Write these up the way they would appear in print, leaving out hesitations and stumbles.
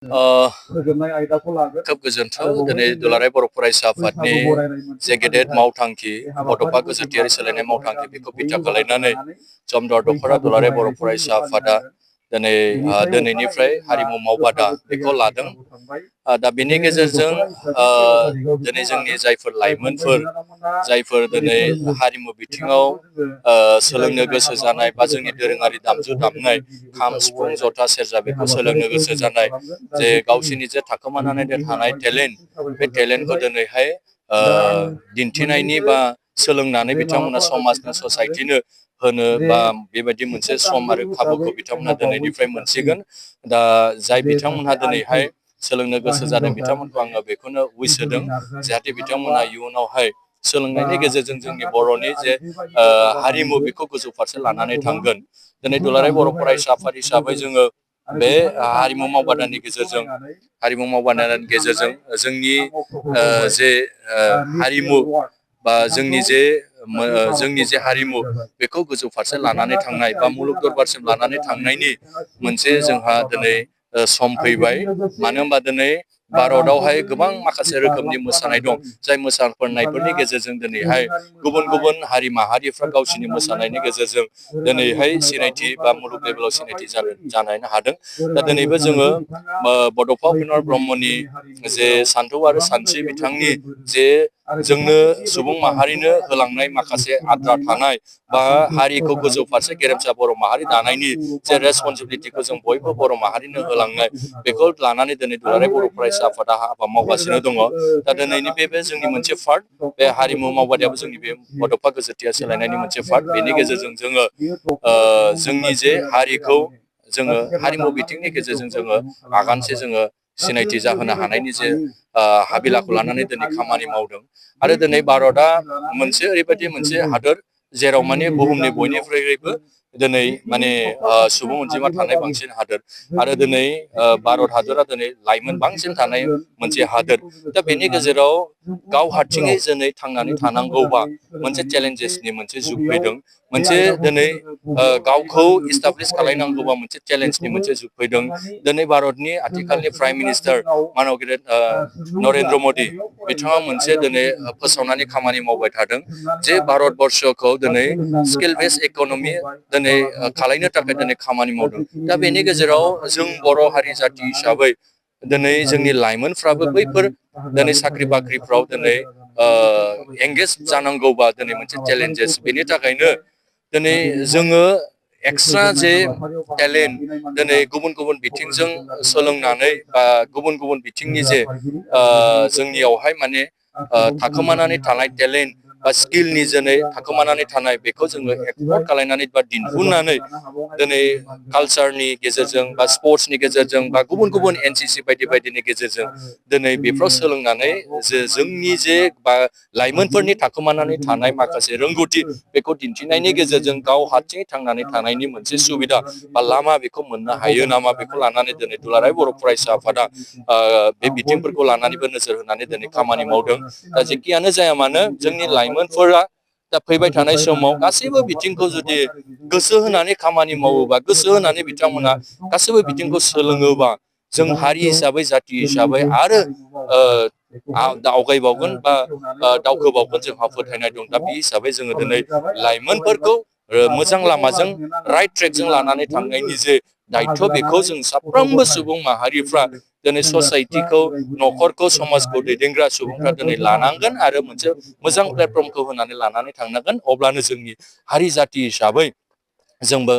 खोब गोजोनथाव दिनै दुलाराय बर' फरायसा आफादनि जे गेदेर मावथांखि बड'फा गोजोनथियारि सोलायनाय मावथांखि बेखौ बिथा खालामनानै जमदुवार दख'रा दुलाराय बर' फरायसा आफादा दिनैनिफ्राय हारिमु मावबादा बेखौ लादों। दा बेनि गेजेरजों दिनै जोंनि जायफोर लाइमोनफोर जायफोर दिनै हारिमु बिथिङाव सोलोंनो गोसो जानाय बा जोंनि दोरोङारि दामजु दामनाय खाम सिफुं जथा सेरजा बेखौ सोलोंनो गोसो जानाय जे गावसोरनि जे थाखोमानानै थानाय टेलेन्ट बे टेलेन्टखौ दिनैहाय दिन्थिनायनि बा सोलोंनानै बिथांमोना समाजनो ससाइटिनो होनो बा बेबायदि मोनसे सम आरो खाबुखौ बिथांमोना दिनैनिफ्राय मोनसिगोन। दा जाय बिथांमोनहा दिनैहाय सोलोंनो गोसो जादों बिथांमोनखौ आङो बेखौनो उइस होदों जाहाथे बिथांमोना इयुनावहाय सोलोंनायनि गेजेरजों जोंनि बर'नि जे हारिमु बेखौ गोजौ फारसे लानानै थांगोन। दिनै दुलाराय बर' फरायसा आफाद हिसाबै जोङो बे हारिमु मावबादानि गेजेरजों जोंनि जे हारिमु बा जोंनि जे हारिमु बेखौ गोजौ फारसे लानानै थांनाय बा मुलुग दरबारसिम लानानै थांनायनि मोनसे जोंहा दिनै सम फैबाय। मानो होनबा दिनै भारतआवहाय गोबां माखासे रोखोमनि मोसानाय दं जाय मोसानायफोरनि गेजेरजों दिनैहाय गुबुन गुबुन हारि माहारिफ्रा गावसिनि मोसानायनि गेजेरजों दिनैहाय सिनायथि बा मुलुग लेभेलाव सिनायथि जानो हादों। दा दिनैबो जोङो बड'फा उपेन्द्र ब्रह्मनि जे सान्थौ आरो सानस्रि बिथांनि जे जोंनो सुबुं माहारिनो होलांनाय माखासे आद्रा थानाय बा हारिखौ गोजौ फारसे गेरेमसा बर' माहारि दानायनि जे रेसपन्सिबिलिटिखौ जों बयबो बर' माहारिनो होलांनाय बेखौ लानानै दिनै दुलाराय बर' फरायसा आफादा हाबा मावगासिनो दङ। दा दिनैनि बे जोंनि मोनसे पार्ट बे हारिमु मावबादायाबो जोंनि बे बड'फा गोजोनथिया सोलायनायनि मोनसे पार्ट। बेनि गेजेरजों जोङो जोंनि जे हारिखौ जोङो हारिमु बिथिंनि गेजेरजों जोङो आगानसे जोङो सिनायथि जाहोनो हानायनि जे हाबिलाखौ लानानै दिनै खामानि मावदों। आरो दिनै भारतआ मोनसे ओरैबायदि मोनसे हादोर जेराव माने बुहुमनि बयनिख्रुइबो दिनै माने सुबुं अनजिमा थानाय बांसिन हादोर आरो दिनै भारत हादरा दिनै लाइमोन बांसिन थानाय मोनसे हादोर। दा बेनि गेजेराव गाव हारसिङै दिनै थांनानै थानांगौबा मोनसे चेलेन्जेसनि मोनसे जुग फैदों। मोनसे दिनै गावखौ इस्टाब्लिस खालायनांगौबा मोनसे चेलेन्जनि मोनसे जुग फैदों। दिनै भारतनि आथिखालनि प्राइम मिनिस्टार मानब गेदेर नरेन्द्र मदि बिथाङा मोनसे दिनै फोसावनानै खामानि मावबाय थादों जे भारत बरस'खौ दिनै स्किल बेस इक'नमि दिनै खालायनो थाखाय दिनै खामानि मावदों। दा बेनि गेजेराव जों बर' हारि जाथि हिसाबै दिनै जोंनि लाइमोनफ्राबो बैफोर दिनै साख्रि बाख्रिफ्राव दिनै एंगेज जानांगौबा दिनै मोनसे चेलेन्जेस। बेनि थाखायनो दिनै जोङो एक्सट्रा जे टेलेन्ट दिनै गुबुन गुबुन बिथिंजों सोलोंनानै बा गुबुन गुबुन बिथिंनि जे जोंनियावहाय माने थाखोमानानै थानाय टेलेन्ट बा स्किलनि जोनै थाखोमानानै थानाय बेखौ जोङो एक्सप्लर खालायनानै बा दिन्हुननानै दिनै कालसारनि गेजेरजों बा स्पर्ट्सनि गेजेरजों बा गुबुन गुबुन NCC बायदि बायदिनि गेजेरजों दिनै बेफोराव सोलोंनानै जे जोंनि जे बा लाइमोनफोरनि थाखोमानानै थानाय माखासे रोंगौथि बेखौ दिन्थिनायनि गेजेरजों गाव हारसिङै थांनानै थानायनि मोनसे सुबिदा बा लामा बेखौ मोननो हायो नामा बेखौ लानानै दिनै दुलाराय बर' फरायसा आफादा बे बिथिंफोरखौ लानानैबो नोजोर होनानै दिनै खामानि मावदों। दा जेखियानो जाया मानो जोंनि लाइमोनफोरा दा फैबाय थानाय समाव गासैबो बिथिंखौ जुदि गोसो होनानै खामानि मावोबा गोसो होनानै बिथांमोना गासैबो बिथिंखौ सोलोङोबा जों हारि हिसाबै जाथि हिसाबै आरो आवगायबावगोन बा दावखोबावगोन जोंहा फोथायनाय दं। दा बे हिसाबै जोङो दिनै लाइमोनफोरखौ मोजां लामाजों राइट ट्रेकजों लानानै थांनायनि जे दायथ' बेखौ जों साफ्रोमबो सुबुं माहारिफ्रा दिनै ससाइटिखौ न'खरखौ समाजखौ दैदेनग्रा सुबुंफ्रा दिनै लानांगोन आरो मोनसे मोजां प्लेटफर्मखौ होनानै लानानै थांनांगोन। अब्लानो जोंनि हारि जाथि हिसाबै जोंबो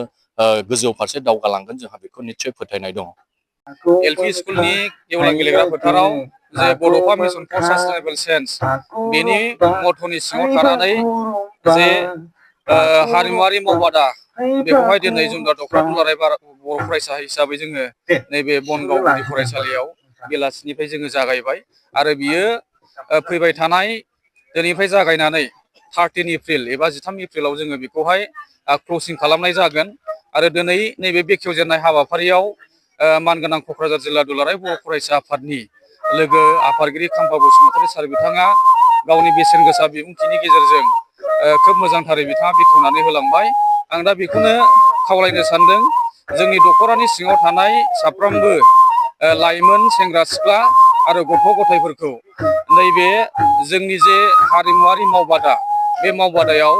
गोजौ फारसे दावगालांगोन जोंहा बेखौ निस्सय फोथायनाय दङ। LP स्कुलनि गेवलां गेलेग्रा फोथाराव जे बड'फा मिसन फर सास्टेनेबल चेन्ज बेनि मथ'नि सिङाव थानानै जे हारिमुवारि मावबादा बेखौहाय दिनै जमदुवार दख'रा दुलाराय बर' फरायसा हिसाबै जोङो नैबे बनगाव गुदि फरायसालियाव बेलासिनिफ्राय जोङो जागायबाय आरो बियो फैबाय थानाय दिनैनिफ्राय जागायनानै 13 एप्रिल एबा 13 एप्रिलाव जोङो बेखौहाय क्लसिं खालामनाय जागोन। आरो दिनै नैबे बेखेवजेननाय हाबाफारियाव मानगोनां क'क्राझार जिल्ला दुलाराय बर' फरायसा आफादनि लोगो आफादगिरि खाम्फा बसुमतारी सार बिथाङा गावनि बेसेन गोसा बिबुंथिनि गेजेरजों खोब मोजांथारै बिथाङा बेखेवनानै होलांबाय। आं दा बेखौनो खावलायनो सानदों जोंनि दख'रानि सिङाव थानाय साफ्रोमबो लाइमोन सेंग्रा सिख्ला आरो गथ' गथायफोरखौ नैबे जोंनि जे हारिमुवारि मावबादा बे मावबादायाव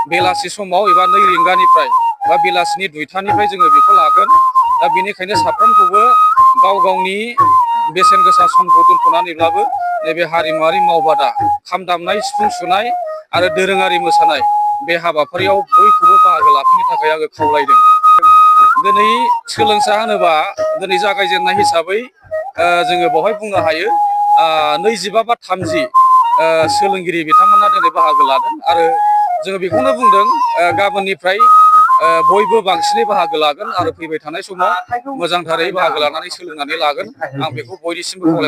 बेलासि समाव एबा 2 रिंगानिफ्राय बा बेलासिनि 2टानिफ्राय जोङो बेखौ लागोन। दा बेनिखायनो साफ्रोमखौबो गाव गावनि बेसेन गोसा समखौ दोनथ'नानैब्लाबो नैबे हारिमुवारि मावबादा खाम दामनाय सिफुं सुनाय आरो दोरोङारि मोसानाय बे हाबाफारियाव बयखौबो बाहागो लाफैनो थाखाय आङो खावलायदों। दिनै सोलोंसा होनोबा दिनै जागायजेननाय हिसाबै जोङो बेवहाय बुंनो हायो 25 बा 30 सोलोंगिरि बिथांमोना दिनै बाहागो लादों आरो जोङो बेखौनो बुंदों गाबोननिफ्राय बयबो बांसिनै बाहागो लागोन आरो फैबाय थानाय समाव मोजांथारै बाहागो लानानै सोलोंनानै लागोन। आं बेखौ बयनिसिमबो खावलायहरबाय।